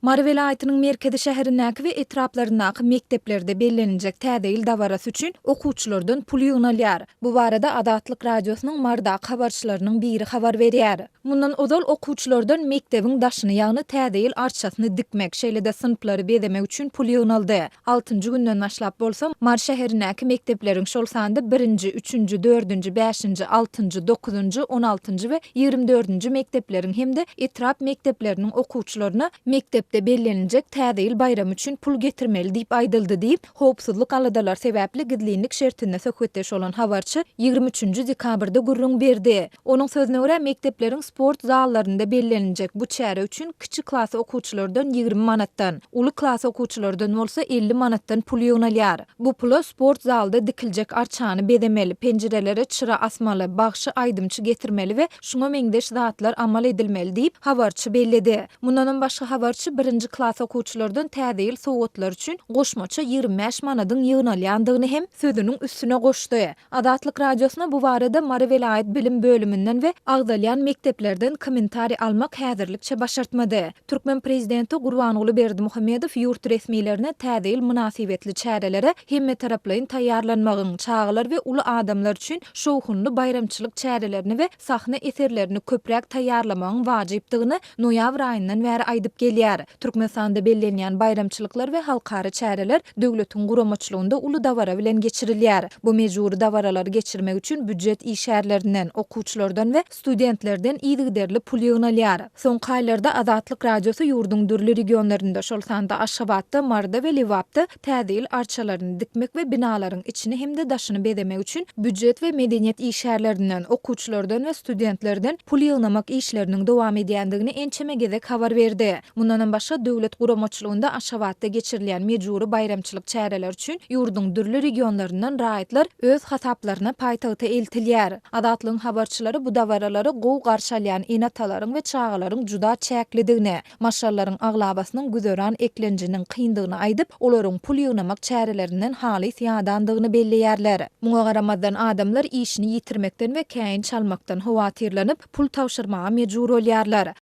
Mary welaýatynyň merkezi şäherindäki we etraplaryndaky mekdeplerde belleniljek Täze ýyl dabarasy üçin okuwçylardan pul ýygnalýar. Bu barada Azatlyk Radiosynyň Marydaky habarçylarynyň biri habar berýär. Mundan ozal okuwçylardan mekdebiň daşyny, ýagny Täze ýyl arçasyny dikmek, şeýle-de synplary bezemek üçin pul ýygnaldy. Altynjy günden başlap bolsa, Mary şäherindäki mekdepleriň, şol sanda birinji, üçünji, dördünji, bäşinji, altynjy, dokuzynjy, on altynjy we 24-nji mekdepleriň hem-de etrap mekdepleriniň okuwçylaryna mekdepde belleniljek Täze ýyl baýramy üçin pul getirmeli diýip aýdyldy diýip, howpsuzlyk aladalary sebäpli gizlinlik şertinde söhbetdeş bolan habarçy 23-nji dekabrda gürrüň berdi. Onuň sözüne görä, mekdepleriň sport zallarynda belleniljek bu çäre üçin kiçi klas okuwçylardan 20 manatdan, uly klas okuwçylardan bolsa 50 manatdan pul ýygnalýar. Bu pula sport zalda dikiljek arçany bezemeli, penjirelere çyra asmaly, bagşy-aýdymçy getirmeli we şuňa meňzeş zatlar amal edilmeli diýip, habarçy belledi. Mundanam başga habarçy birinji klas okuwçylardan Täze ýyl sowgatlary üçin goşmaça 25 manadyň ýygnalýandygyny hem sözüniň üstüne goşdy. Azatlyk Radiosyna bu barada Mary welaýat bilim bölüminden we agzalýan mekdeplerden kommentariý almak häzirlikçe başartmady. Türkmen prezidenti Gurbanguly Berdimuhamedow ýurt resmilerine Täze ýyl mynasybetli çärelere hemmetaraplaýyn taýýarlanmagyň, çagalar we uly adamlar üçin şowhunly baýramçylyk çärelerini we sahna eserlerini köpräk taýýarlamagyň wajypdygyny noýabr aýyndan bäri aýdyp gelýär. Türkmenistanda bellenýän baýramçylyklar we halkara çäreler döwletiň guramaçylygynda uly dabara bilen geçirilýär. Bu mejbury dabaralary geçirmek üçin býujet işgärlerinden, okuwçylardan we studentlerden yzygiderli pul ýygnalýar. Soňky aýlarda Azatlyk Radiosy ýurduň dürli regionlarynda, şol sanda Aşgabatda, Maryda we Lebapda Täze ýyl arçalaryny dikmek we binalaryň içini hem-de daşyny bezemek üçin býujet we medeniýet işgärlerinden, okuwçylardan we studentlerden pul ýygnamak işleriniň dowam edýändigini ençeme gezek habar berdi. Mundanam başga, döwlet guramaçylygynda Aşgabatda geçirilýän mejbury baýramçylyk çäreleri üçin ýurduň dürli regionlaryndan raýatlar öz hasaplaryna paýtagta eltilýär. Azatlygyň habarçylary bu dabaralary gowy garşy alýan ene-atalaryň we çagalaryň juda çäklidigini, Maşgalalaryň aglabasynyň güzeran eklenjiniň kyndygyny aýdyp, olaryň pul ýygnamak çärelerinden halys ýadandygyny belleýärler. Muňa garamazdan, adamlar işini ýitirmekden we käýinç almakdan howatyrlanyp, pul tabşyrmaga mejbur bolýarlar.